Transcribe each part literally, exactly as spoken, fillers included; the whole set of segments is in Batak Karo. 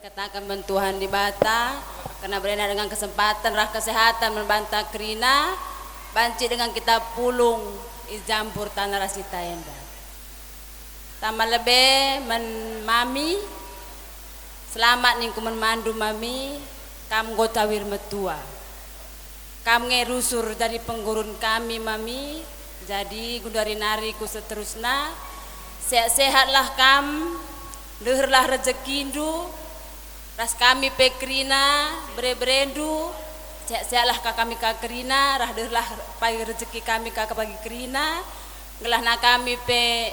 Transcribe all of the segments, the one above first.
Kataken man Tuhan Dibata, kerna berena dengan kesempatan rah kesehatan man banta kerina, banci dengan kita pulung i jampur tanah ras ita enda. Tama lebe man mami, selamat ningku man mandu mami, kam enggo cawir metua. Kam nge rusur jadi penggurun kami mami, jadi gundari nari ku seterusna, sehat-sehatlah kam, deherlah rejekindu, ras kami pe kerina, bere-berendu, sehat-sehatlah ka kami ka kerina, rah deherlah pagi rejeki kami ka pagi kerina, gelahna kami pe.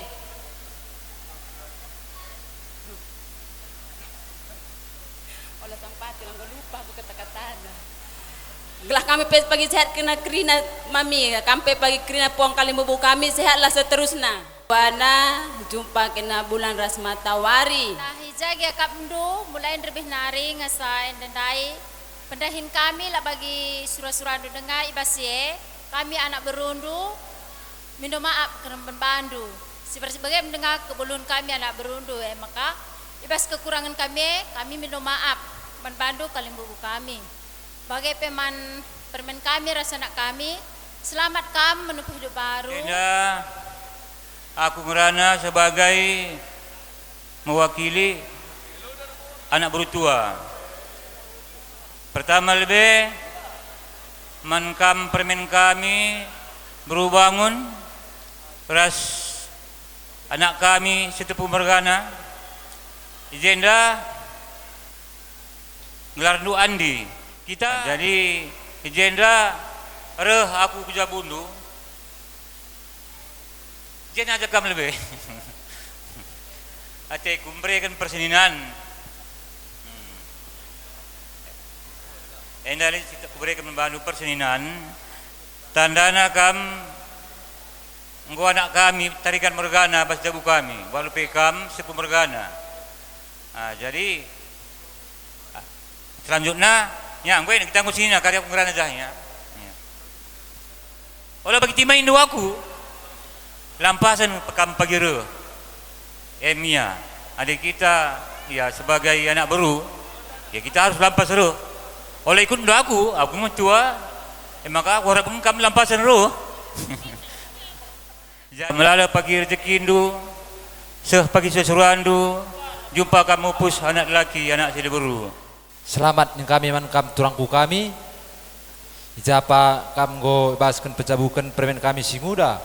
Ola sampati, enggo lupa aku kata-katana. Gelah kami pe pagi sehat kena kerina mami, kam pe pagi kerina puang kalimbubu kami, sehatlah seterusna. Bana jumpa kena bulan ras matawari. Nah, i ja gia akapndu, mulai nderbih nari ngasa enda ndai, pendahin kami la bagi sura-surandu denga i bas e, kami anak berundu, mindo maap kerna man bandu. Si bage mendenga kebulun kami anak berundu, e maka i bas kekurangen kami e, kami mindo maap man bandu kalimbubu kami. Bage pe man permen kami ras anak kami, selamat kam menempuh hidup baru. Enda aku ngerana sebagai mewakili anak beru tua. Pertama lebe, man kam permen kami beru Bangun ras anak kami Sitepu mergana. I jenda gelarndu Andi. Kita jadi i jenda reh aku ku jabundu. Jen aja kam lebe. Ateku mbereken perseninan. Hmm. Enda lit kita kubereken man bandu perseninan. Tandana kam enggo anak kami tarikan mergana bas jabu kami, walu pe kam sepu mergana. Ah, jadi, ah, selanjutna, ya, enggo kita enggo sina kari aku ngerana jah, ya. Ya. Ola bagi tima indu aku, lampasen kam pagi reh. Em ia, adi kita, ya, sebagai anak beru, ya, kita harus lampas reh. Ola ikut indu aku, aku metua, e maka aku harap kam lampasen reh. Ja, melala pagi rejekindu, seh pagi sesurandu, jumpa kam mupus anak laki, anak si diberu. Selamat nina kami man kam turangku kami. I ja pe kam enggo ibasken pejabuken permen kami si nguda.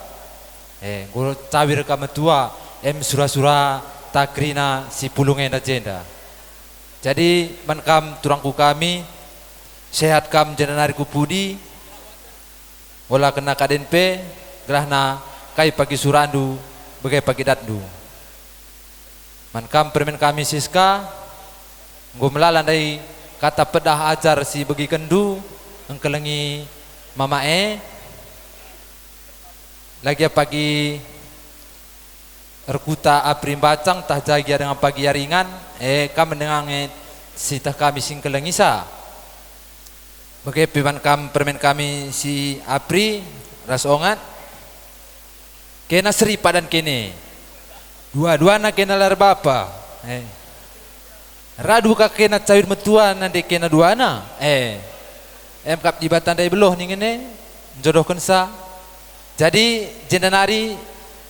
E, enggo cawir kam metua, em sura-sura ta kerina si pulung enda jenda. Jadi man kam turangku kami, sehat kam jenda nari ku pudi, ola kena kaden pe, gelahna kai pagi surandu, bage pagi datndu. Man kam permen kami Siska, enggo melala ndai kata pedah ajar si begikenndu, engkelengi mama e, lagi pagi erkuta apri mbacang tah jagi dengan pagi aringan, e, kam mendengange si tah kami si engkelengisa. Bage pe man kam permen kami si apri ras ongat. Kena seri padan kene. Dua-duana kena lar bapa. Eh. Radu ka kena cawir metua nande kena duana. Eh. Em kap Dibata ndai beloh ningen e, njodohkensa. Jadi, jenda nari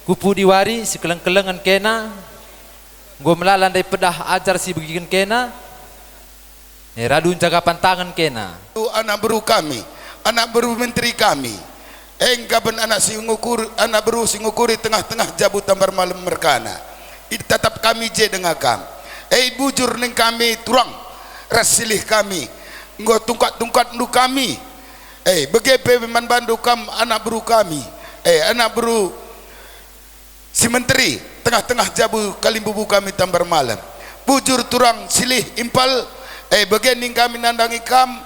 ku pudi wari sikeleng-kelengen kena, enggo melala ndai pedah ajar si begiken kena, e, radu njaga pantangen kena. Anak beru kami, anak beru menteri kami, engkapen anak si ngukur, anak beru si ngukuri tengah-tengah jabu Tambar Malem merkana. Itatap kami je denga kam. E, bujur ning kami turang ras silih kami, enggo tungkat-tungkatndu kami. E, bage pe man bandu kam anak beru kami. E, anak beru si menteri tengah-tengah jabu kalimbubu kami Tambar Malem. Bujur turang silih impal, e, bage ning kami nandangi kam,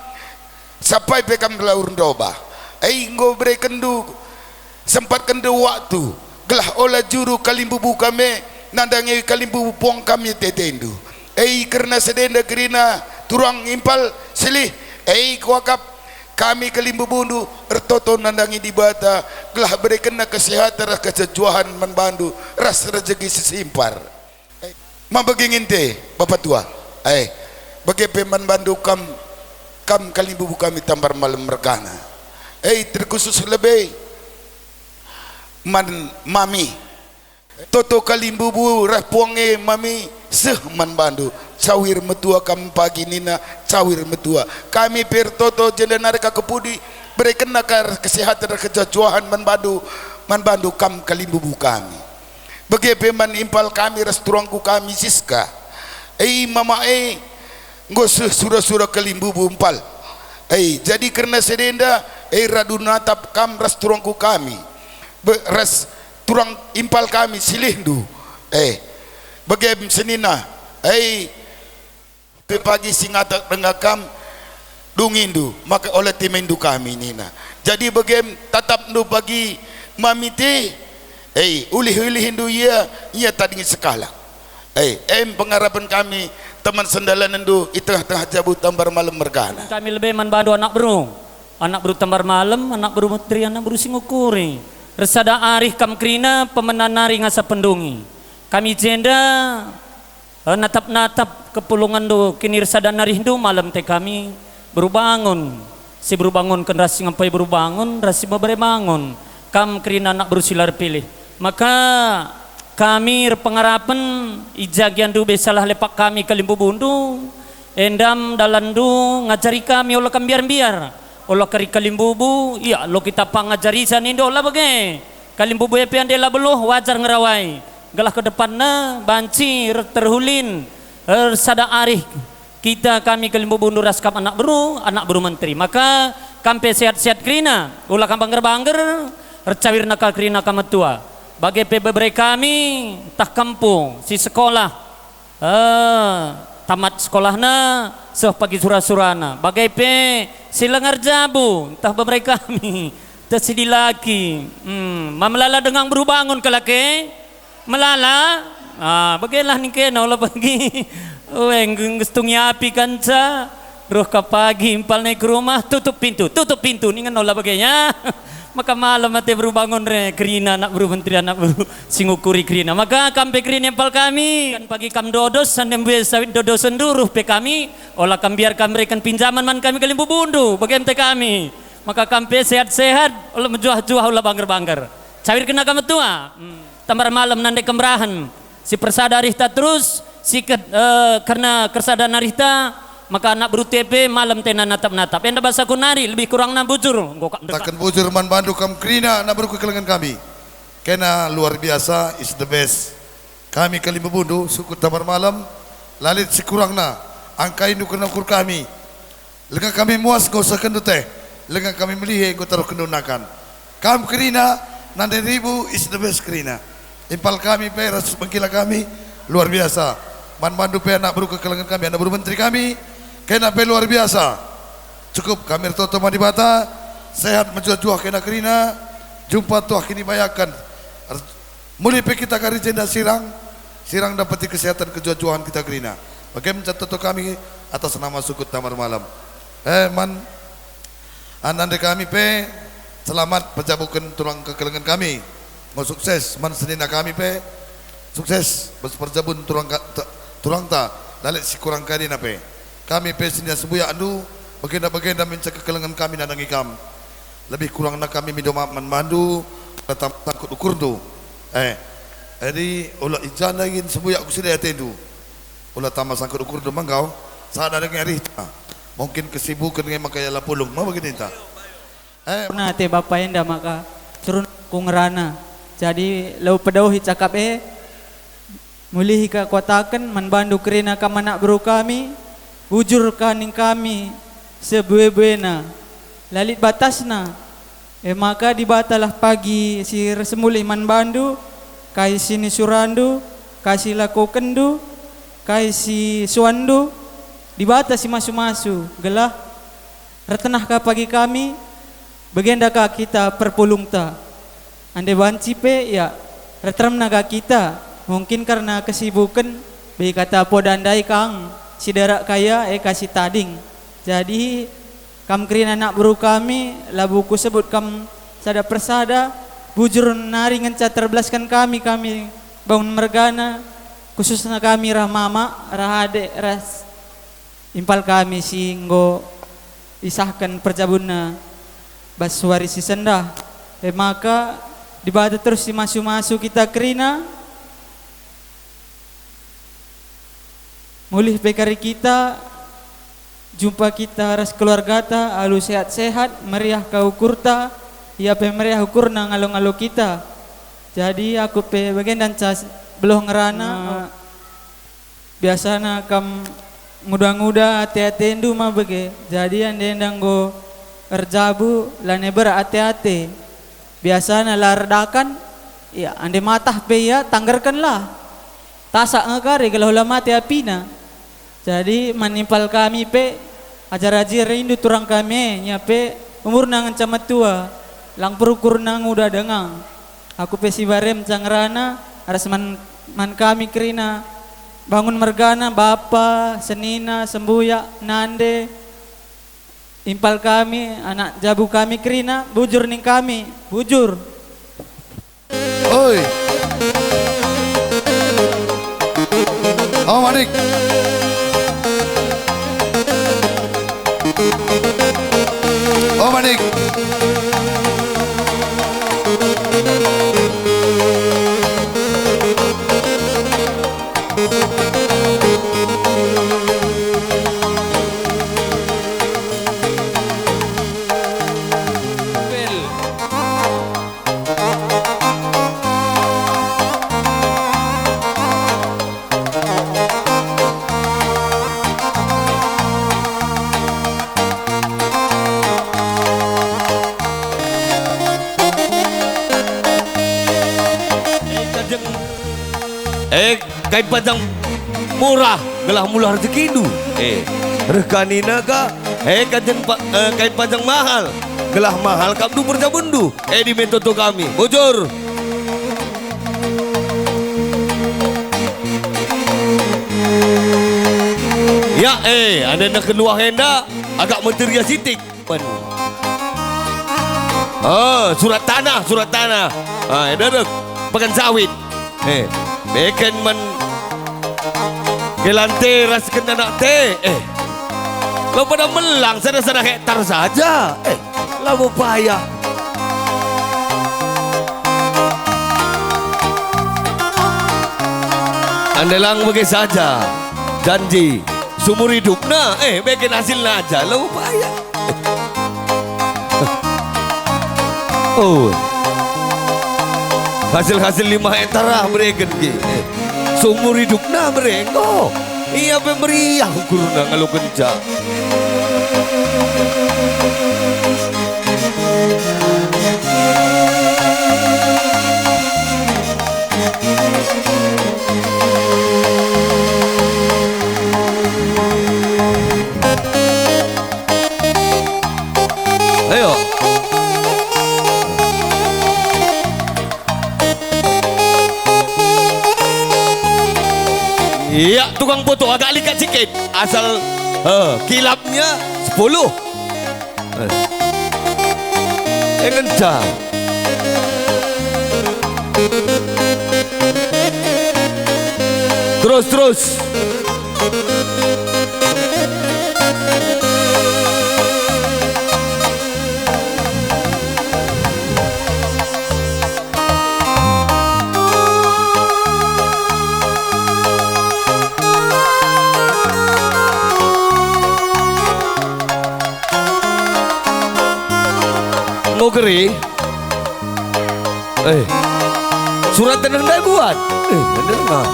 sampai pe kam laur ndoba. E, enggo berekenndu, sempatkenndu waktu, gelah ola juru kalimbubu kami nandangi kalimbubu puang kami tetendu. E, kerna sedenda kerina turang impal silih, e, kuakap kami kalimbubundu ertoto nandangi Dibata, gelah berekenna kesehatan ras kesejuahen man bandu ras rejeki si simpar. Eh, mabegi nginte, Bapa Tua. Eh, Bage pe man bandu kam, kam kalimbubu kami Tambar Malem mergana. Eh, terkhusus lebe man mami. Toto kalimbubu reh puang e mami seh man bandu. Cawir metua kam pagi nina, cawir metua. Kami pe ertoto jenda nari ka kepudi, berekenna ka kesehatan ras kejuah-juahan man bandu, man bandu kam kalimbubu kami. Bage pe man impal kami ras turangku kami Siska. E mama e, enggo seh sura-sura kalimbubu impal. E, jadi kerna si enda, e radu natap kam ras turangku kami. Be-, ras turang impal kami silihndu. E, bage senina. E, Pe pagi si ngatak denga kam, dungindu, maka ola timendu kami, nina. Jadi bagem tatapndu pagi mami te, ei, ulih-ulihndu ia, ia tading sekalak. Ei, em pengarapen kami, teman sendalanenndu i tengah-tengah jabu Tambar Malem mergana. Kami lebe man bandu anak beru, anak beru Tambar Malem, anak beru menteri, anak beru singukuri. Ersada arih kam kerina, pemena nari ngasa pendungi. Kami jenda, Eh, natap-natap kepulungenndu, kinirsada narihndu malem te kami beru bangun, si beru bangunken ras si ngempai beru bangun, ras si bebere bangun, kam kerina anak beru si la erpilih. Maka kami erpengarapen, i ja gia ndube salah lepak kami kalimbubundu, endam dalanndu ngajari kami ola kam mbiar-mbiar, ola kari kalimbubu, ia lo kita pangajari sa nindu ola bage. Kalimbubu e pe ande la beluh, wajar ngerawai. Gelah ke depanna banci er-, terhulin, ersada arih kita kami kalimbubundu ras kam anak beru, anak beru menteri. Maka kam pe sehat-sehat kerina, ula kam bangger-bangger, ercawirna ka kerina kam metua. Bage pe bebere kami, tah kempu, si sekolah, eh, tamat sekolahna, seh pagi sura-surana. Bage pe si lengar jabu, ntah bebere kami, ntah si dilaki. Hmm, ma melala dengang beru bangun kalak e? Melala? Ah, bagelah ningkena ola pagi. Ue, nggestungi api kanca. Ruh ka pagi impal nai ke rumah, tutup pintu, tutup pintu, ningen ola bagenya. Maka malem ate beru bangun re, kerina anak beru menteri, anak beru singukuri kerina. Maka kam pe kerina impal kami. Kan pagi kam dodos, sande mbue sawit dodosenndu, ruh pe kami, ola kam mbiar kam mereken pinjaman man kami kalimbubundu, bagem te kami. Maka kam pe sehat-sehat, ola mejuah-juah, ola bangger-bangger. Cawir kena kam metua. Hmm. Tambar malem nande kemerahen. Si persada arihta terus, si ke-, eh, kerna kersada arihta, maka anak beru te pe malem tena natap-natap. Enda basaku nari, lebih kurangna bujur. Enggo kap depan. Taken bujur man bandu kam kerina anak beru kekelengen kami. Kena luar biasa, is the best. Kami kalimbubundu, suku Tambar Malem, la lit si kurangna, angkaindu kerna ukur kami. Langa kami muas enggo usahkenndu teh, langa kami melihe enggo taruhkenndu nakan. Kam kerina, nande ribu is the best kerina. Impal kami pe ras bengkila kami, luar biasa. Man bandu pe anak beru kekelengen kami, anak beru menteri kami, kena pe luar biasa. Cukup kami ertoto man Dibata, sehat mejuah-juah kena kerina, jumpa tuah kinibayaken. Muli pe kita kari jenda sirang, sirang dapeti kesehatan kejuah-juahen kita kerina. Bage me nca toto kami atas nama suku Tambar Malem. Eh, man, anande kami pe selamat pejabuken turang kekelengen kami. Enggo sukses, man senina kami pe sukses, bas perjabun turang ka-, te-, turangta, la lit si kurang kerina pe. Kami pe senina sembuyakndu, bagenda-bagenda minca kekelengen kami nandangi kam. Lebih kurangna kami mindo maaf man bandu, la tama sangkut ukurndu. Eh, jadi, ula i jana gin sembuyak ku si ndai atendu. Ula tama sangkut ukurndu ma enggo, sada dage arihta. Mungkin kesibuken nge maka ia la pulung, ma bage ninta. Eh, pernah ate bapa enda maka surun ku ngerana. Jadi, lau pedauhi cakap e, Mulihi ka kuataken man bandu kerina kam anak beru kami, bujur ka ning kami sebue-buena, la lit batasna. E maka Dibatalah pagi si ersemulih man bandu, kai si nisurandu, kai si lakokenndu, kai si suanndu, Dibata si masu-masu, gelah ertenah ka pagi kami, bagenda ka kita perpulungta. Ande banci pe, ya, erteremna ka kita, mungkin kerna kesibuken, bei kata poda ndai kang, si darak kaya, e ka si tading. Jadi, kam kerina anak beru kami, labo kusebut kam sada persada, bujur nari ngenca terbelasken kami, kami bangun mergana, khususna kami rah mama, rah ade, ras Impal kami si enggo isahken perjabunna bas wari si sendah. E maka, Dibata terus si masu-masu kita kerina, mulih pe kari kita, jumpa kita ras keluargata alu sehat-sehat, meriah ka ukurta, ia pe meriah ukurna ngalo-ngalo kita. Jadi aku pe bagenda nca beluh ngerana. Biasana kam nguda-nguda ate-atendu ma bage, jadi enda-enda enggo erjabu, lanai berat ate-ate. Biasana la erdakan, ya, ande matah pe ia, tanggerkenlah. Tasak nge kari gelah ola mate apina. Jadi, man impal kami pe, ajar-ajar rindu turang kami e, ia pe umurna ngenca metua, lang perukurna nguda denga. Aku pe si barem nca ngerana, ras man, man kami kerina, bangun mergana, bapa, senina, sembuyak, nande, impal kami, anak jabu kami kerina, bujur ning kami, bujur. Oi. Oh, Manik. Oh, Manik. Eh, kain panjang murah, gelah mulah rejekindu. Eh, reh ka nina ka, eh, kain pa-, eh, kain panjang mahal, gelah mahal kapndu perjabunndu. Eh, di men toto kami. Bujur. Ya, eh, enda nehken luah enda, agak meteria sitik. Pen. Oh, surat tanah, surat tanah. Ah, enda dek. Pekan sawit. Eh, beken man Gelante ras kena anak te. Eh, lo pada melang sada-sada hektar saja. Eh, labo payah. Andelang bage saja. Janji. Sumur hidupna. Eh, beken hasilna aja. Labo payah. Oh. Hasil-hasil lima hektar ah bereken ke. Eh, seumur hidupna bere enggo. Ia pe meriah ukurna ngalokenca. Ayo. Iya, tukang foto agak likat sikit. Asal, eh, kilapnya sepuluh. Eh. Eh, ngenca. Terus, terus. Enggo keri. Eh. Surat tanah ndai buat. Eh, bener nggak?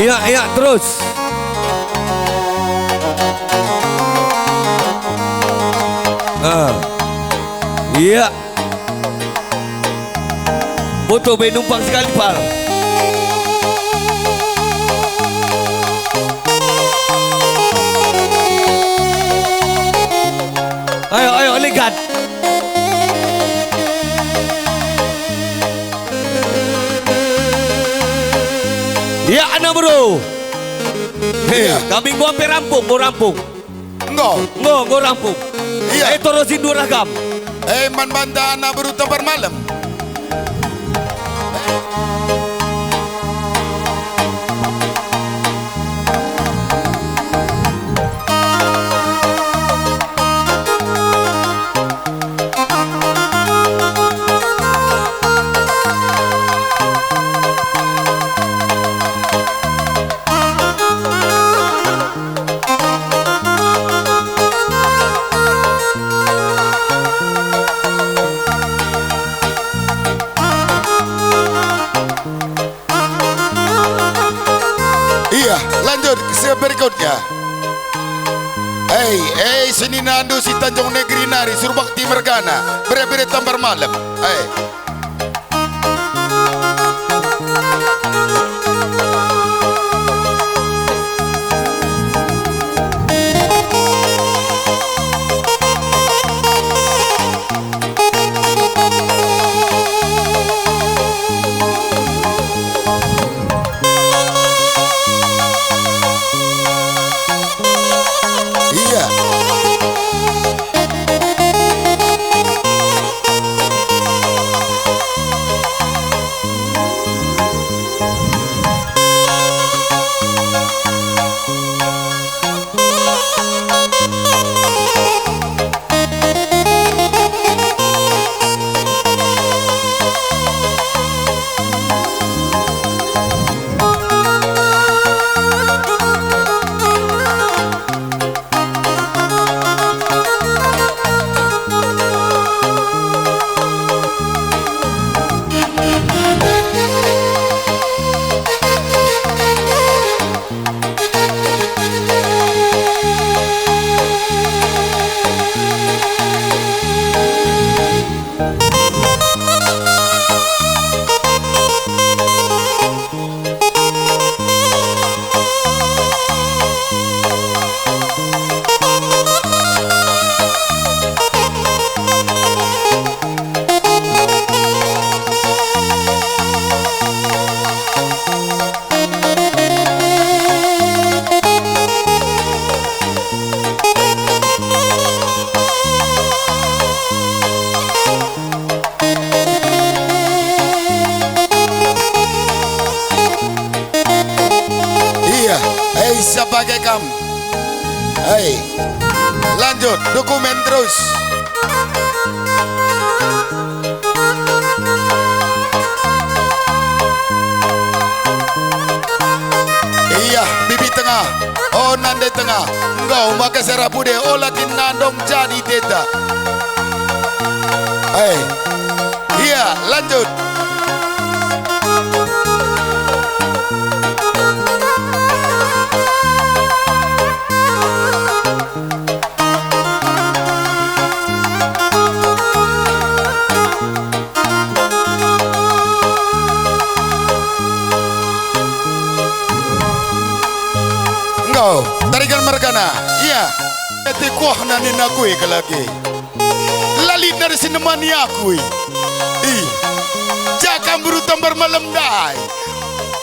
Iya, iya, terus. Ah. Iya. Foto be numpang sekali, Pal. Ayo, ayo, likat. Ya, anak bro. Hei, iya. Kami enggo ampe rampung, enggo rampung. Enggo. Enggo, enggo rampung. Iya. Eh, Toro Sindur ragam. Eh, man banta anak beru Tambar Malem. Iya, lanjut ke berikutnya. Hei, hei, seninandu si Tanjung Negeri nari, Surbakti mergana, bere-bere Tambar Malem. Hei. Iya. Iya, hei, siap bage kam. Hei, lanjut, dokumen terus. Iya, bibi tengah. Oh, nande tengah. Enggo maka serapu de, ola kin nandong jadi teta. Hei. Iya, lanjut. Enggo, tarikan mergana. Iya. Ate kuah nani nakui kelagi. La lit nari si nemani aku, i. I. Jaka beru Tambar Malem ndai.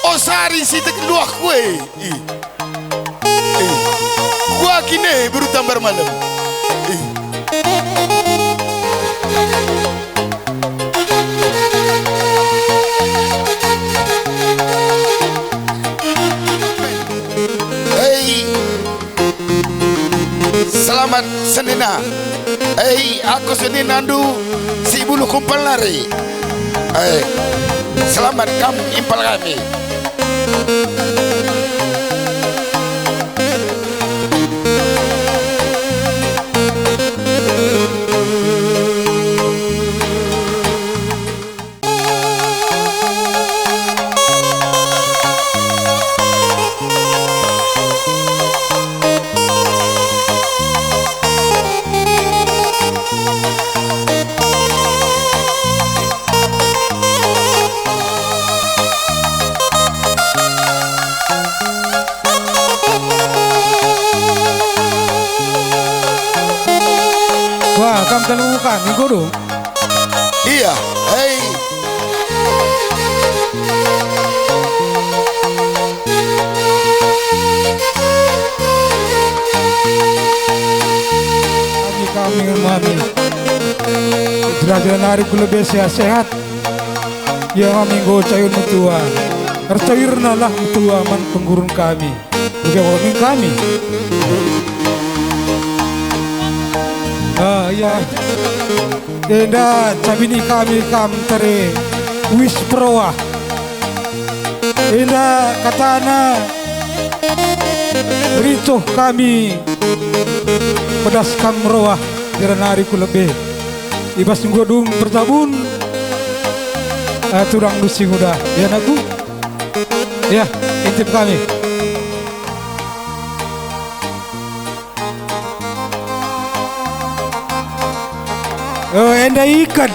O sari si tek luah kue, i. I. Kuakine beru Tambar Malem. I. Hei. Selamat senina. Hei, aku seninandu si buluh kumpal nari. Hei, selamat kam impal kami. Wah, kam kal ukan, i guru. Iya, hei. Kami, kami kami. Jelas-jelas nari ku lebe sehat-sehat. Ia kami enggo cawir metua. Ercawirnalah metua man penggurun kami. Bagi kami. Ah, ya. Enda cabini kami kam tere wis peroah. Enda katana ricuh kami pedas kam roah jera nari ku lebe. I bas enggo dung perjabun, eh, tudangndu si nguda. Ya, nakku. Ya, intip kami. Oh, enda ikat.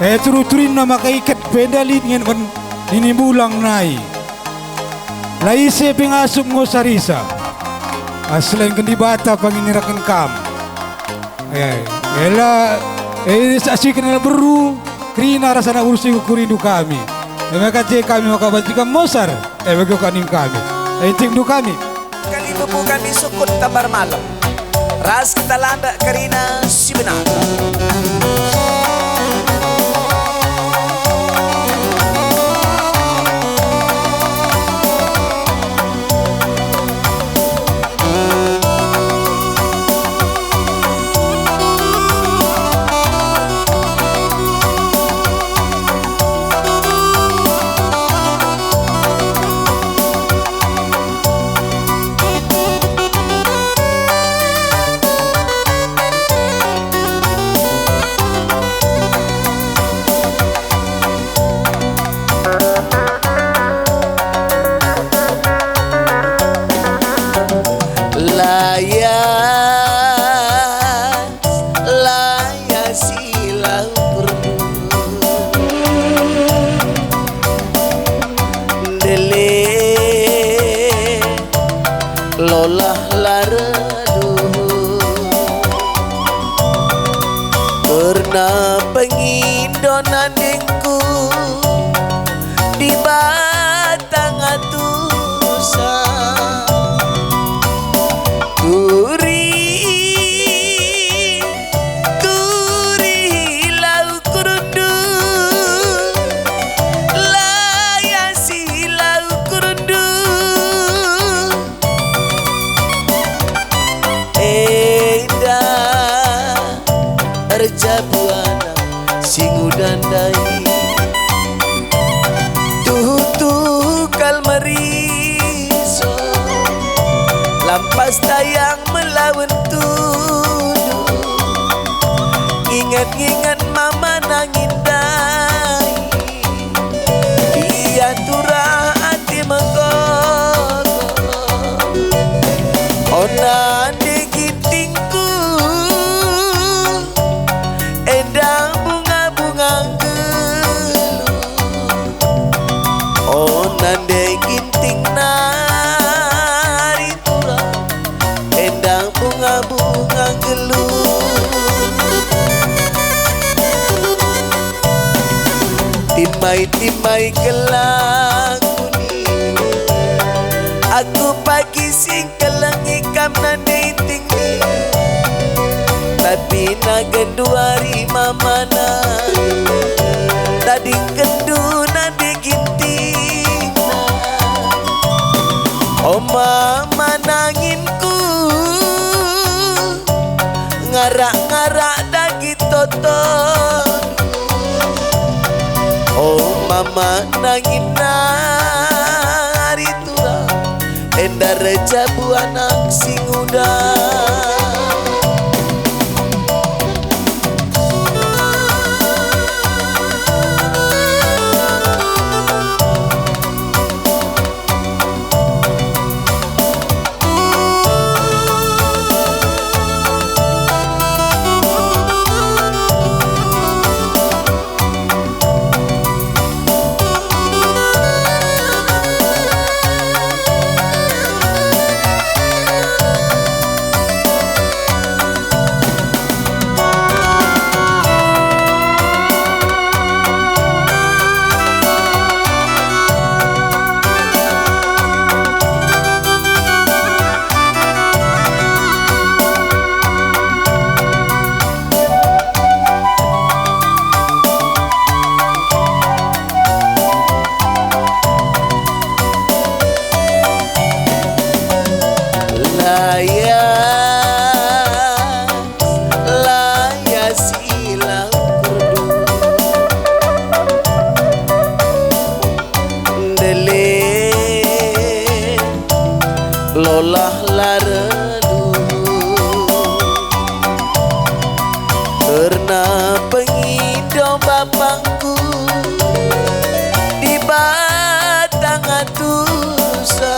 Eh, turu-turinna maka ikat pe enda lit ngen pen nini bulang nai. La ise pe ngasup ngosarisa. Ah, selain ken Dibata pangin iraken kam. Eh, ela, eh, saksiken ela beru, kerina rasana urusi kukurindu kami. Eh, maka je kami maka banci kam mosar. Eh, bagi kami kami. Eh, timdu kami. Kali bebu kami sukut tambar malem. Ras kita landak kerina si benar. Layas, layasi lau perndu. Ndele, lolah la reduh. Kerna pengindo nandengku, Dibata ngatusa. Turi, turi lau kurundu, layasi lau kurundu. Enda erjabu anak si nguda ndai. Tuhu-tuhu kal meriso, lampas tayang melawen tudu. Nginget-nginget mama nangin ndai. Ia turah ate menggogo. Ona nde gintingku, enda bunga-bunga nggeluh. Ona nde ginting nari turah, enda bunga-bunga nggeluh. Timai-timai gelah kuni, aku pagi singkelengi kam nande itingni. Tapi na genduari mamana, tadingkenndu nande gintingna. O mama nanginku, ngarak-ngarak dagi totondu. O mama nangin nari turah, enda erjabu anak si nguda. Kerna pengido bapangku, Dibata ngatusa.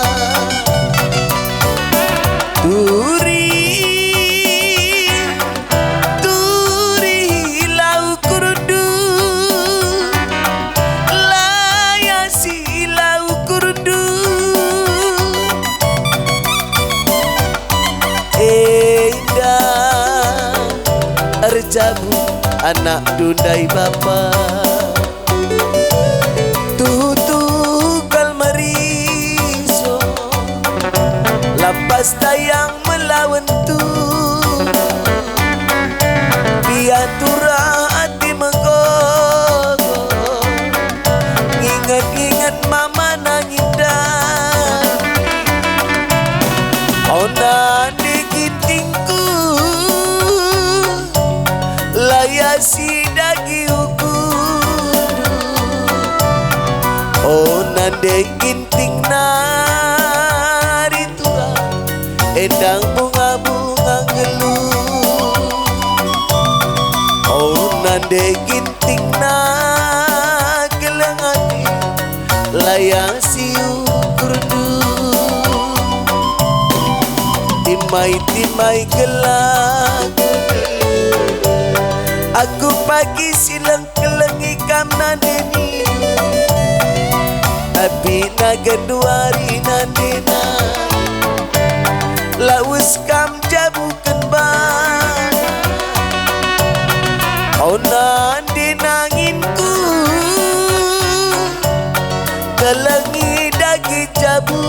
Turi, turi la ukurndu, layasi la ukurndu. Enda erjabu anakndu ndai bapa. Tuhu-tuhu kal meriso, lampas tayang melawen tu. Biar turah ati megogo, nginget-nginget mama nangin dage. Ona nde gintingku, layasi dage ukurndu. Ona nde ginting nari turah, endang bunga-bunga nggeluh. Ona nde gintingna keleng ati, layasi ukurndu. Timai-timai gelah aku pagi si leng kelengi kam nandeni, tapi na genduari nandena, lawes kam jabuken bana. Ona nde nanginku, kelengi dage jabu.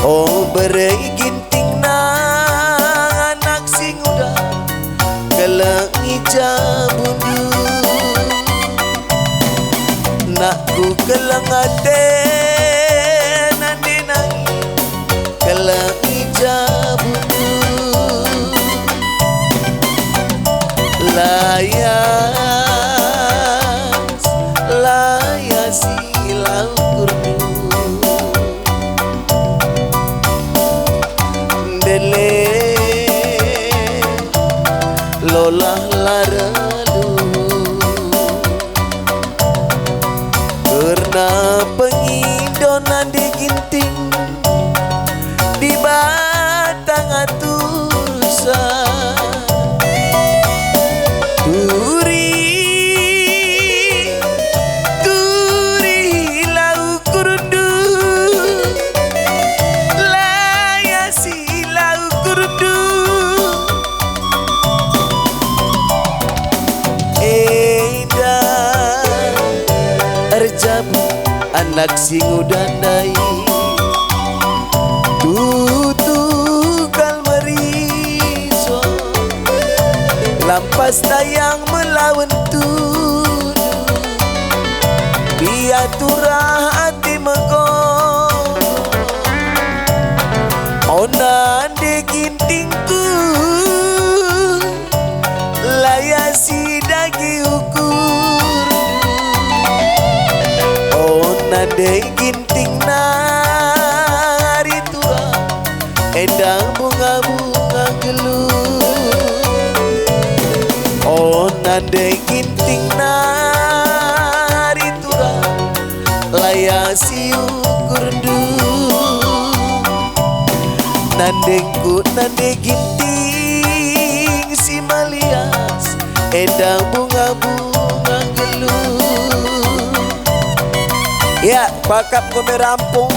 O bere gintingna anak si nguda, kelengi jabundu. Nakku keleng ate nande nangin, kelengi jabundu. Layas, layasi la ukurndu. Ndele lolah la relu. Kerna pengido nande ginting, Dibata ngatusa. Turi, turi la ukurndu, layasi la ukurndu. Enda erjabu anak si nguda ndai, tutu kal meriso, lampas tayang melawen tudu. Biar turah ati megogo, ona nde gintingku, layasi dage ukur. Ona nde ginting nari turah, endang bunga-bunga nggeluh. Ona nde ginting nari turah, layasi ukurndu. Nandengku nande ginting si malias, endang bunga-bunga nggeluh. Ya, pakap nggo me rampung.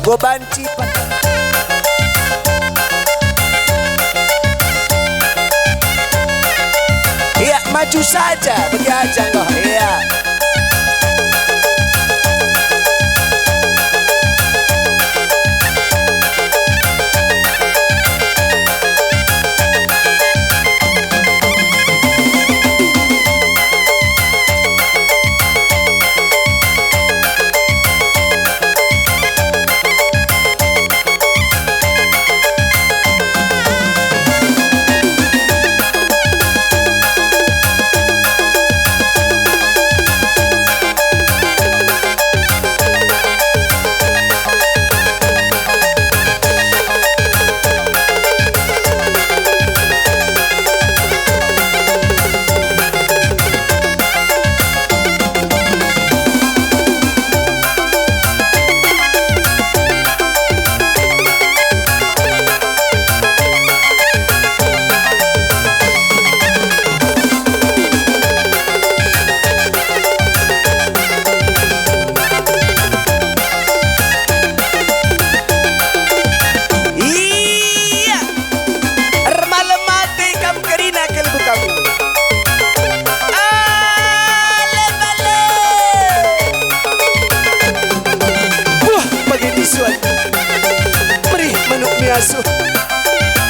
Enggo banci pe. Iya, maju saja, bagi aja toh, iya.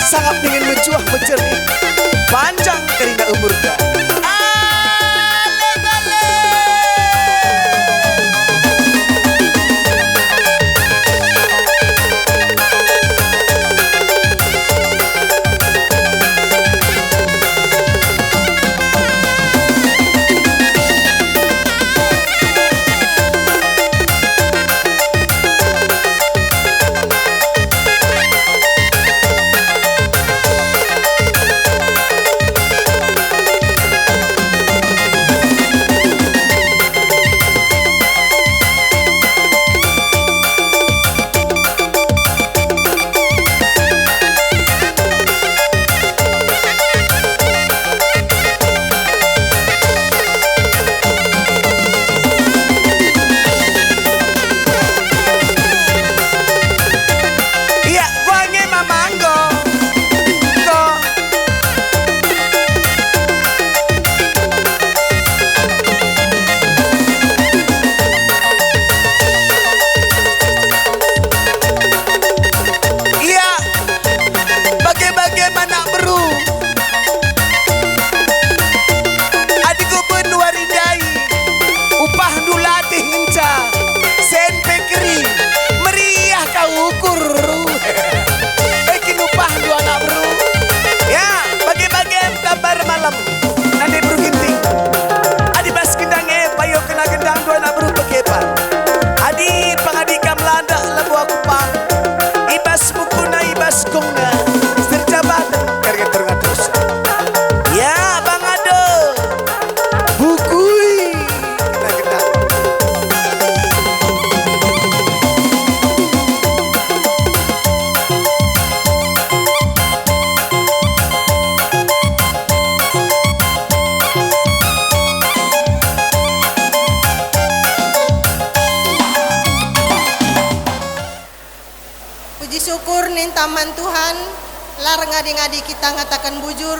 Sangap dingen mejuah mejernih, panjang kerina umurta. Ale, ale. Ia, kuah nge mamanggo. Ko. Ia, bage-bage man anak beru. Adi kuben wari ndai, upahndu latih ngenca, sen pe keri, meriah kau ukur. E kin upahndu anak beru. Ya, bage-bage kabar malem. Nande beru Ginting. Adi bas gendang e payo kena gendangndu anak beru pekepar. Adi pangadi kam landak labo aku pang. I bas bukuna, i bas gongna. Siterjabaten kergen terunga terus. Ya, Bang Ado. Bukui. Kena gendang. Puji syukur ninta man Tuhan, la erngadi-ngadi kita ngataken bujur.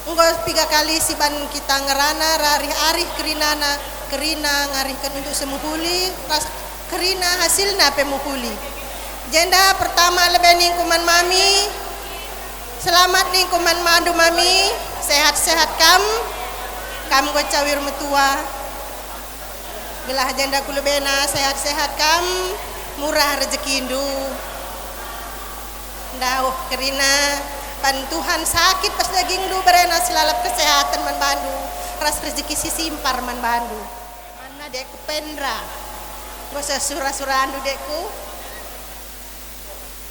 Enggo piga kali si ban kita ngerana rarih-arih kerinana, kerina ngarihken untuk semehuli, ras kerina hasilna pe mehuli. Jenda pertama lebe ningku man mami, selamat ningku man bandu mami, sehat-sehat kam, kam enggo cawir metua. Gelah jenda ku lebena sehat-sehat kam, murah rejekindu. Ndauh kerina, ban Tuhan sakit pas dagingndu, berena selalap kesehaten man bandu, ras rejeki si simpar man bandu. Mana dekku Pendra, enggo sura-surandu dekku.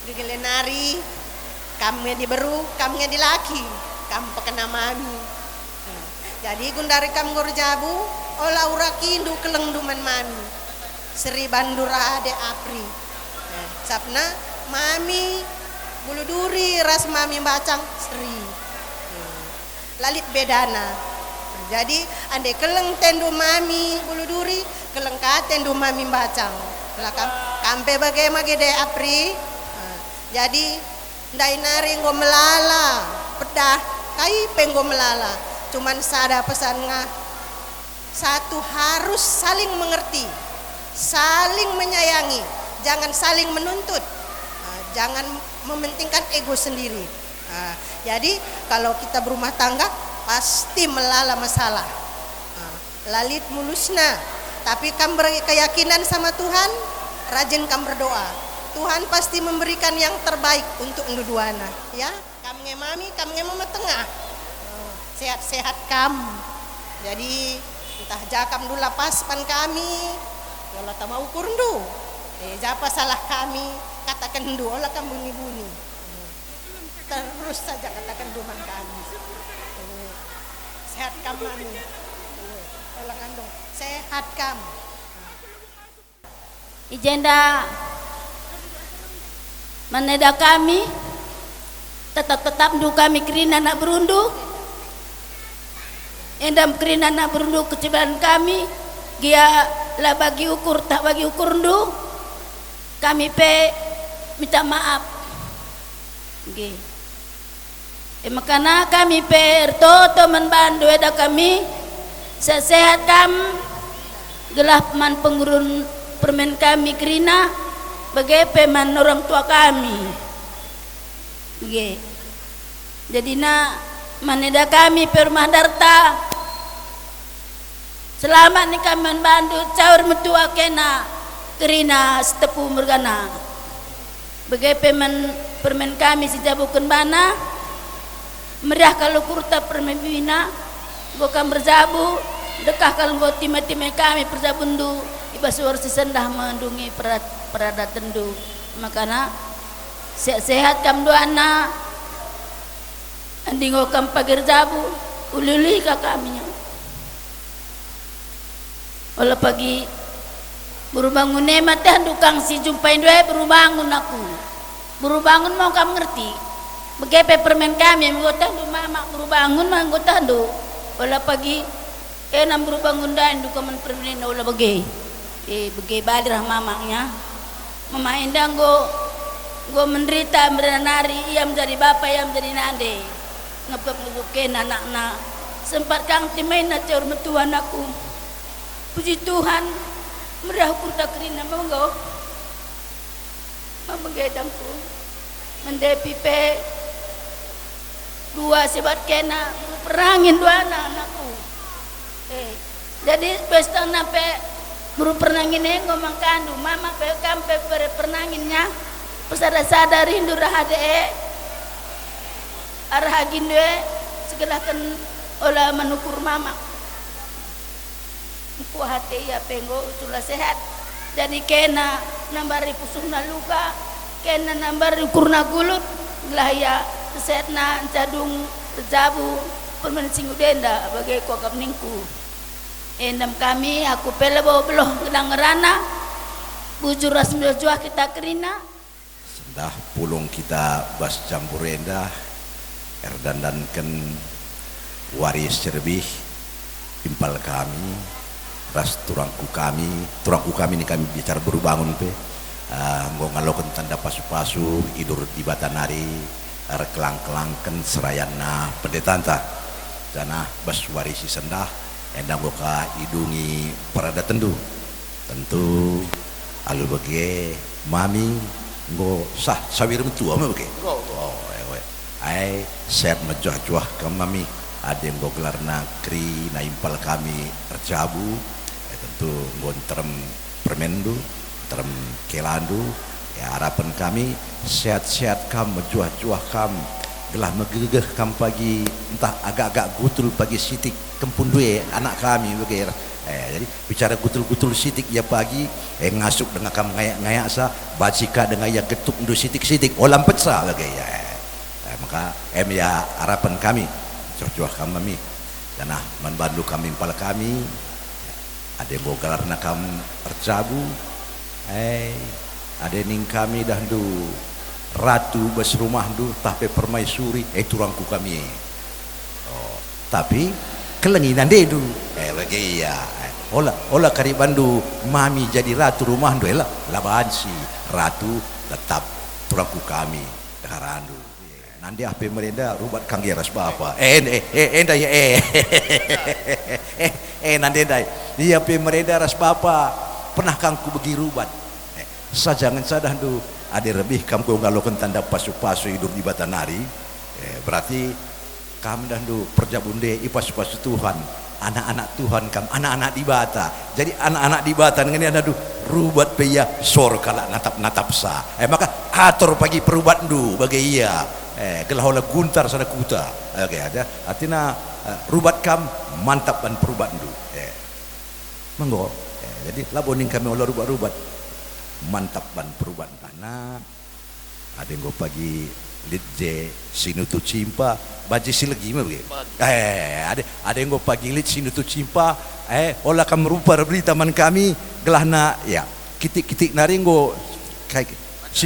Gegele nari, kam nge diberu, kam nge dilaki, kam pekena mami. Jadi gundari kam enggo erjabu, ola urakindu kelengndu man mami. Seri bandu ras ade Apri. Sabna mami Bulu Duri ras mami Mbacang seri. La lit bedana. Jadi, ande keleng atendu mami Bulu Duri, keleng ka atendu mami Mbacang. La kam, kam pe bage mage ade Apri. Nah, jadi, ndai nari enggo melala, pedah, kai pe enggo melala. Cuman sada pesan nga, satu harus saling mengerti, saling menyayangi, jangan saling menuntut, nah, jangan mementingkan ego sendiri. Nah, jadi kalau kita berumah tangga, pasti melala masalah. Nah, la lit mulusna, tapi kam berkeyakinan sama Tuhan, rajin kam berdoa. Tuhan pasti memberikan yang terbaik untuk ndu duana, ya. Kam nge mami, kam nge mama tengah. Sehat-sehat kam. Jadi, ntah ja kam ndu la pas pan kami, ola tama ukurndu. Eh, ja pe salah kami, katakenndu, ola kam buni-buni. Terus saja katakenndu man kami. Sehat kam, mami. Ola ngandung. Sehat kam. I jenda man eda kami, tetap-tetapndu kami kerina anak berundu. Enda kerina anak berundu kecebaran kami, gia la bagi ukur, tak bagi ukurndu, kami pe minta maaf. Nggih. E mekana kami pe ertoto man bandu, eda kami, sehat-sehat kam, gelah man pengurun permen kami kerina, bage pe man orang tua kami. Bage. Jadina man enda kami pe rumah Darta. Selamat nin kami man bandu, caur metua kena kerina Sitepu mergana. Bage pe man permen kami si jabuken bana, meriah kal ukurta permen bina, enggo kam erjabu, dekah kal enggo time-time kami perjabundu, i bas wari si sendah mendungi perat-, peradatenndu. Makana, sehat-sehat kam duana, adi enggo kam pagi erjabu, uli-uli ka kami. Ola pagi beru bangun e ma tehndu kang si jumpaindu e beru bangun aku. Beru bangun mau kam ngerti. Bage pe permen kami enggo tehndu mamak beru bangun ma enggo tehndu. Ola pagi Ena beru bangun ndai nduka man permenen ola bage. E, bage bali rah mamaknya. Mama enda enggo, enggo menderita merana nari, ia menjadi bapa, ia menjadi nande. Ngepep ngegukena anakna. Sempat kang timaina caur metua anakku. Puji Tuhan, meriah ukurta kerina menggo. Mabegedangku, mendepi pe dua sebat kena, perangin duana anakku. Eh, jadi pestana pe beru pernangin e enggo mangkandu, mama pe kam pe bere pernanginnya, pesada-sada rindu raha de e, arah agindu e, segelahken ola manukur mama. Engkuah ate ia pe enggo usula sehat. Jadi kena nambari pusuhna luka, kena nambari ukurna gulut, gelah ia sesetna encadung erjabu permen singudenda bage kuakap ningku. Endam kami, aku pe labo beluh ngedang ngerana, bujur ras mejuah kita kerina. Sendah pulung kita bas jambur enda, erdandanken wari si erbih, impal kami, ras turangku kami, turangku kami ning kami bicara beru bangun pe, ah, enggo ngaloken tanda pasu-pasu, idur Dibata nari, erkelang-kelangken serayanna pendetanta. Janah bas wari si sendah, enda enggo ka idungi peradatenndu. Tentu alu bage, mami enggo sah sawir metua me bage. Enggo, enggo. Oh, ewe. Ai, sehat mejuah-juah kam mami, adi enggo gelarna kerina impal kami erjabu, eh, tentu enggo nterem permenndu, nterem kelandu, ya, arapen kami sehat-sehat kam, mejuah-juah kam, gelah megegeh kam pagi, ntah agak-agak gutul pagi sitik kempunndu e anak kami bage. Eh, jadi, bicara gutul-gutul sitik ia pagi, eh, ngasup denga kam ngayak-ngayaksa, banci ka denga ia getukndu sitik-sitik, ola mpetsa bage ia, eh. Eh, maka em ia arapen kami, cuah-cuah kam mami. Janah man bandu kami impal kami, adi enggo gelarna kam erjabu, eh, adi ning kami dahndu ratu bas rumahndu, tah pe permaisuri, eh, turangku kami e. Oh, tapi kelengi nandendu. Eh, bage ia. Eh, ola, ola kari bandu mami jadi ratu rumahndu, eh, la, la banci. Ratu tetap turangku kami, deharandu. Eh, nande ah pe merenda rubat kang ia ras bapa. Eh, eh, eh, enda ia, eh. Eh, eh, nande ndai. Ia pe merenda ras bapa, pernah kang kubegi rubat. Eh, saja ngenca dahndu, adi erbih kam enggo ngaloken tanda pasu-pasu idur Dibata nari, eh, berarti kam dahndu perjabun nde ipasu-pasu Tuhan, anak-anak Tuhan kam, anak-anak Dibata. Jadi anak-anak Dibata ngenca dahndu rubat pe ia sor kalak natap-natapsa. Eh, maka atur pagi perubatndu bage ia. Eh, gelah ola guntar sada kuta. Oke, ada. Artina, eh, rubat kam mantap ban perubatndu. Eh. Menggo. Eh, jadi labo ning kami ola rubat-rubat. Mantap ban perubatndu. Nah, adi enggo pagi lit je si nutu cimpa, banci si legi me bage. Bagi. Eh, adi, adi enggo pagi lit si nutu cimpa, eh, ola kam rupa erberita man kami, gelahna, ya, kitik-kitik nari enggo kai, si,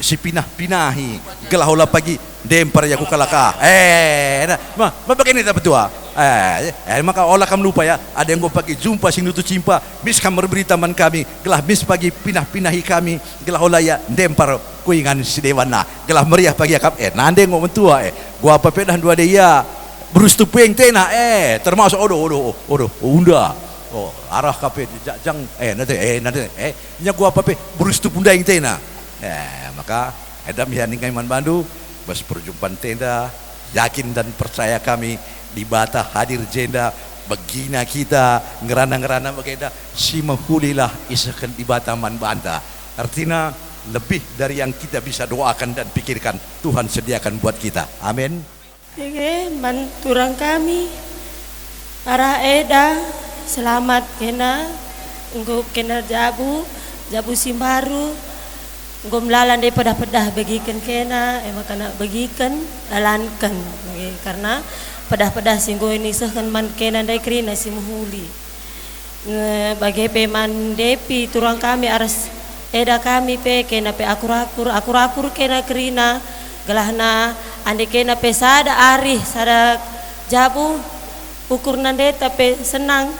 si pinah-pinahi, gelah ola pagi ndempar ia ku kalak ah. Eh, nah, ma, ma bage nina petua. Eh, eh, maka ola kam lupa ya, adi enggo pagi jumpa si nutu cimpa, mis kam erberita man kami, gelah mis pagi pinah-pinahi kami, gelah ola ia ndempar ku ingan si deban ah, gelah meriah pagi akap, eh, nande enggo mentua, eh, guapa pe dahndu adi ia berus tupeng tena, eh, termasuk, odo, odo, odo, unda. Oh, arah ka pe jajang, eh, nande, eh, nande, eh, nya guapa pe berus tupung daing tena. Eh, maka, enda me ia ning kami man bandu, Bas perjumpanta enda, yakin dan percaya kami, Dibata hadir jenda, begina kita, ngerana-ngerana bagenda, si mehulilah isehken Dibata man banta. Artina, lebih dari yang kita bisa doakan dan pikirkan, Tuhan sediakan buat kita. Amin. Dage, man turang kami, arah eda, selamat kena, enggo kena jabu, jabu si mbaru, enggo melala ndai pedah-pedah begiken kena, e maka nak begiken, dalanken, nge, karena pedah-pedah si enggo nisehken man kena ndai kerina si mehuli. Nge, bage pe man Depi turang kami arah eda kami pe kena pe akur-akur, akur-akur kena kerina, gelahna ande kena pe sada arih, sada jabu, ukur nandeta pe senang,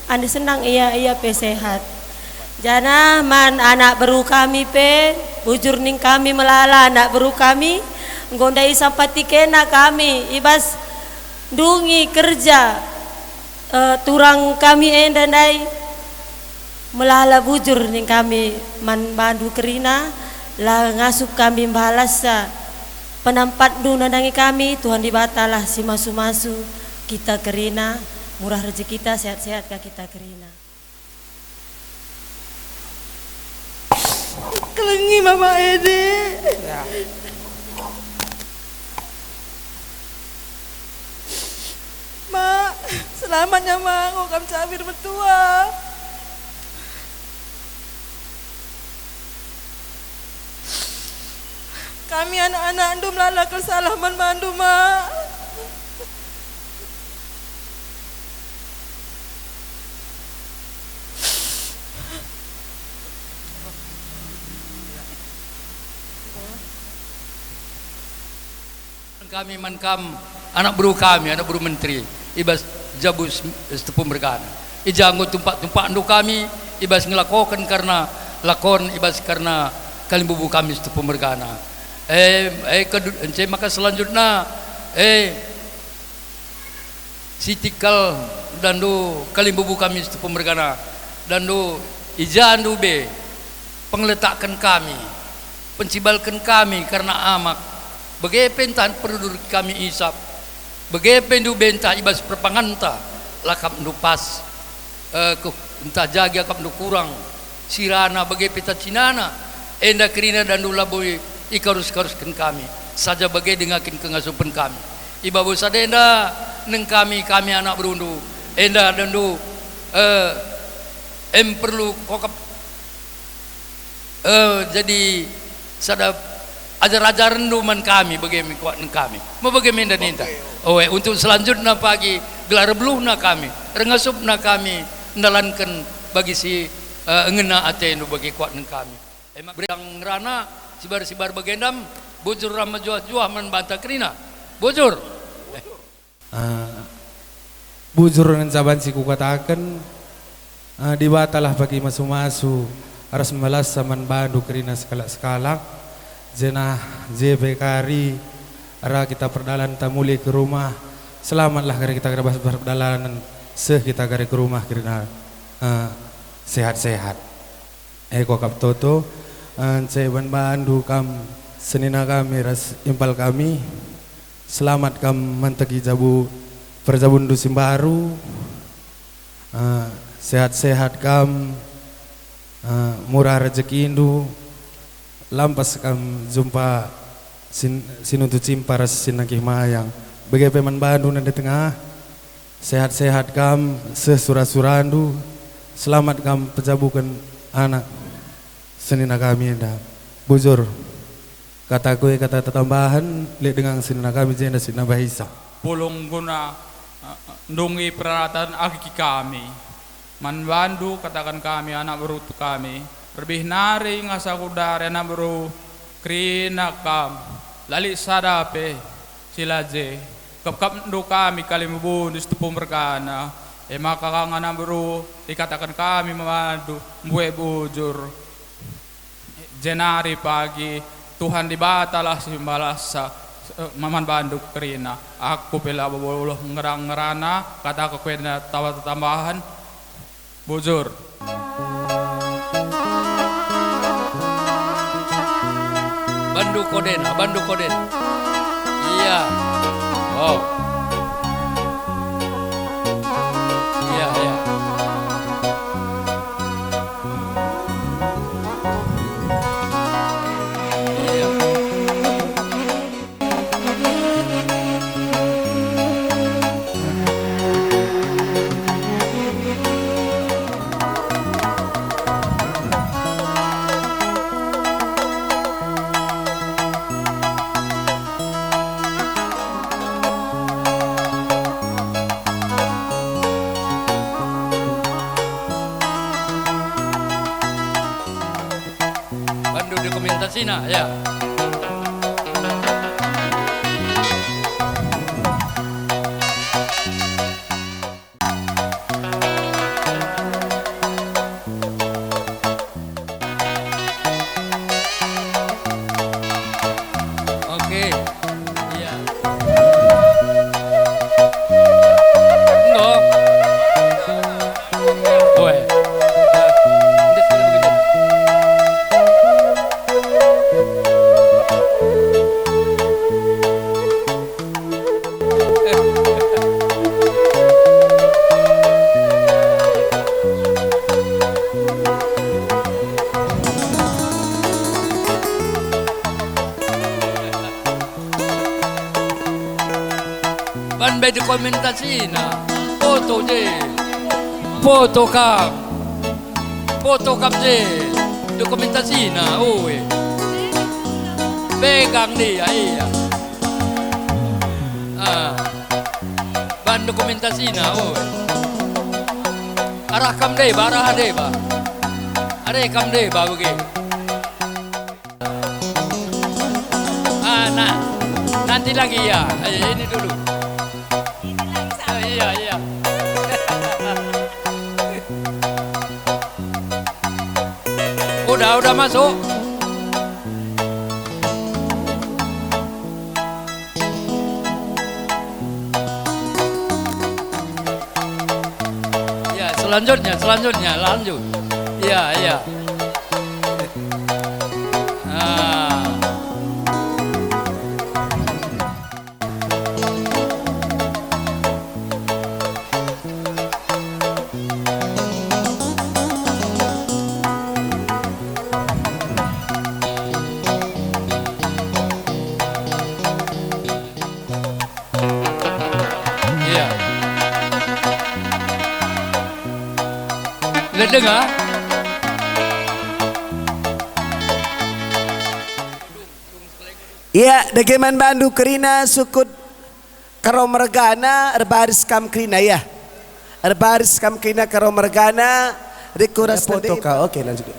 ande senang ia, ia pe sehat. Janah man anak beru kami pe, bujur ning kami melala anak beru kami, enggo ndai sampati kena kami i bas ndungi kerja, eh, turang kami enda ndai. Melala bujur ning kami man bandu kerina, la ngasup kami mbalas, eh, penampatndu nandangi kami, Tuhan Dibatalah si masu-masu kita kerina, murah rejekita, sehat-sehat ka kita kerina. Kelengi mama ede. Ya. Mak, selamat ya, Mak, enggo kam cabir metua. Kami anak-anakndu melala kal salah man bandu, Mak. Kami man kam, anak beru kami, anak beru menteri, i bas jabu s-, Sitepu mergana. I ja enggo tumpak-tumpakndu kami, i bas ngelakoken kerna lakon, i bas kerna kalimbubu kami Sitepu mergana. Eh, eh, kedu-, ence maka selanjutna, eh, Siti kal dandu kalimbubu kami Sitepu mergana, dandu i jandu be pengeletaken kami, pencibalken kami kerna amak, bage pe ntah perlu kami isap, bage pe ndu be ntah i bas perpanganta, la akapndu pas, eh, kuh, ntah jagi akapndu kurang, sirana bage pe tacinana, enda kerina dandu labo ikarus-karusken kami, saja bage denga kin kengasupen kami. I babo sada enda neng kami, kami anak berundu, enda dendu, eh, em perlu kokap, eh, jadi sada ajar-ajarenndu man kami, bage me kuat neng kami. Me bage me enda ninta. Oke. Oe, untuk selanjutna pagi, gelar beluhna kami, rengasupna kami, ndalanken bagi si, eh, ngena atendu bagi kuat neng kami. Ema beri ngerana, sibar-sibar bagendam, bujur ram mejuah-juah man banta kerina. Bujur. Eh. Ah, bujur ngenca banci kukataken, ah, Dibatalah pagi masu-masu ras melasa man bandu kerina sekalak-sekalak, jenah je pe kari ara kita perdalanta mulih ke rumah, selamatlah kari kita kari bas perdalanen, seh kita kari ke rumah kerina, ah, sehat-sehat. Eh, kuakap toto, eh, ence ban bandu kam senina kami ras impal kami. Selamat kam manteki jabu perjabundu si mbaru. Eh, sehat-sehat kam, eh, murah rejekindu, lampas kam jumpa sin-, si nuntu cimpa ras si nangkih mayang. Bage pe man bandu nande tengah. Sehat-sehat kam seh sura-surandu, selamat kam pejabuken anak senina kami enda. Bujur, kataku e kata tetambahen, lit denga senina kami jenda si nambahisa. Pulung guna, eh, ndungi peralatan agi kami. Man bandu kataken kami anak beru kami, lebih nari ngasa kudari anak beru kerina kam, la lit sada pe si la je. Kepkapndu kami kalimbubundu si tepung mergana, e maka kam anak beru, ikataken kami man bandu, mbue bujur. Jenari pagi Tuhan Dibatalah si mbalasa, eh, man bandu kerina. Aku pe labo bolo ngerang-ngerana, kataku enda taba tetambahen. Bujur. Bandu kodena, bandu kodena. Iya. Wow. Iya, iya. Iya. Bandu dokumentasina, ya. Oke. Iya. Enggo. Oe. Ndes kena begitu. Ban bai dokumentasina, foto je, foto kam, foto kam je, dokumentasina, ue. Pegang dia, iya. Ah. Ban dokumentasina, ue. Arah kam deba, arah deba. Are kam deba bage. Ah, nah. Nanti lagi ya. Eh, ini dulu. Eh, iya, iya. Udah, udah masuk. Ya, selanjutnya, selanjutnya, lanjut. Ya, ya. Ah. Iya. Lit denga? Ia, dage man bandu kerina sukut Karo mergana, erbaris kam kerina, ya. Erbaris kam kerina Karo mergana, rikut ras foto ka. Oke, lanjut.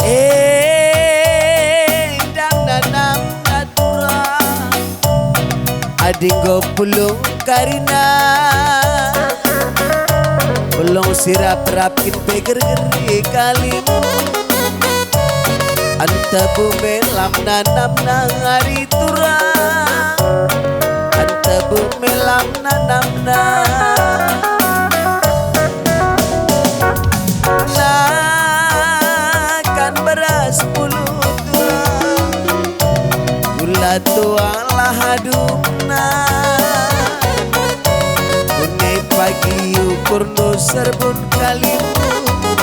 Eh, dam nanam natura. Adi enggo pulung karina, pulung si rap-rap kin pe gergeri kalim. Anta bume lam nanamna ari tura, anta bume lam nanamna. Nakan beras pulu tura, Tualah adumna, une pagi ukurndu serbun kalimbubu.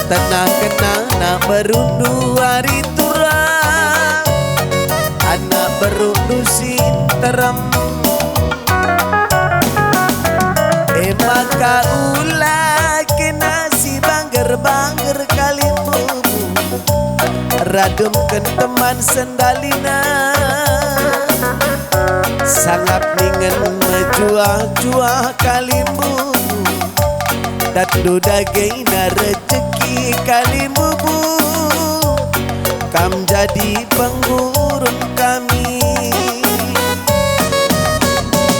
Tenah kena anak berundu ari turang, anak berundu si nterem. E maka ula kena si bangger-bangger kalimbubu, radumken teman sendalina. Sangap ningen mejuah-juah kalimbubu, datndu dagena rejeki kalimbubu, kam jadi penggurun kami.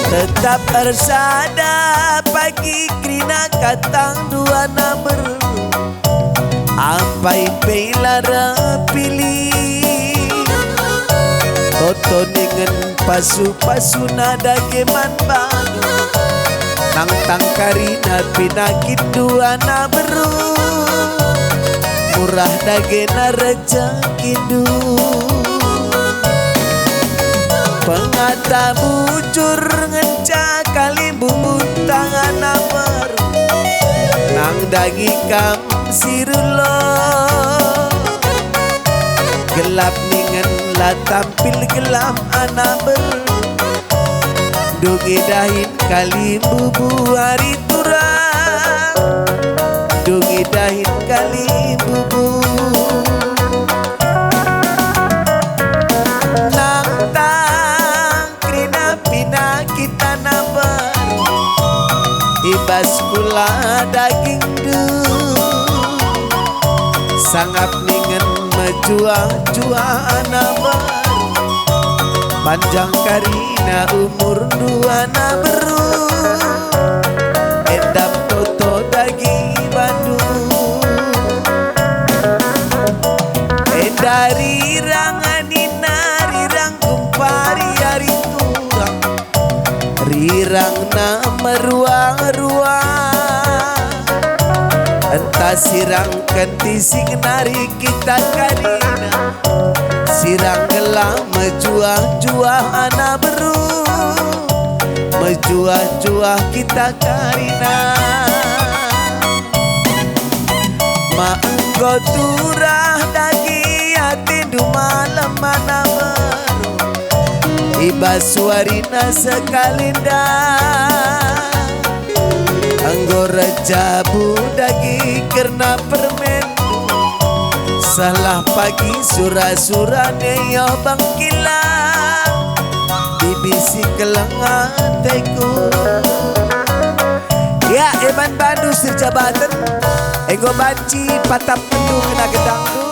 Tetap ersada pagi kerina katangndu anak beru, ampai pe la erpilih. Toto ningen pasu-pasuna dage man bandu, nang tangkarina pinakitndu anak beru, murah dagena rejekindu. Pengata bujur ngenca kalimbubu tang anak beru, nang dagi kam si rulo. Gelap ningen la tampil gelam anak beru, dungi dahin kalimbubu ari turang, dungi dahin kalimbubu. Nang tang kerina pinakit anak beru, i bas kula dagingndu. Sangap ningen mejuah-juah anak beru, panjang karina umurndu anak beru, enda toto dagi bandu. Enda rirang nina, rirang kumpari ari turang, rirangna meruang-ruang. Enta sirang kentisik nari kita karina, sirang gelah mejuah-juah anak beru, mejuah-juah kita karina. Ma enggo turah dagi atendu malem anak beru, i bas warina sekalenda. Enggo erjabu dagi kerna permenndu, salah pagi sura-sura neyo bengkila, bibisi keleng ateku. Ya, e man bandu si erjabaten, enggo banci patapndu kena gedangndu.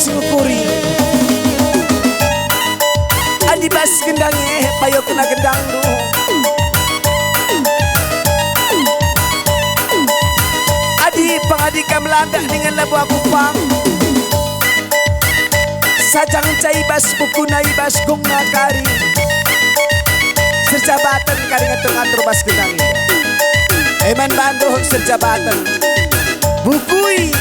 Singukuri. Adi bas gendangi, eh, payo kena gendangndu. Adi pangadi kam landak dingen labo aku pang. Sajang cai bas bukuna i bas gungna kari. Serjabaten kari ngatur-ngatur bas gendangi. Eman bandu serjabaten. Bukui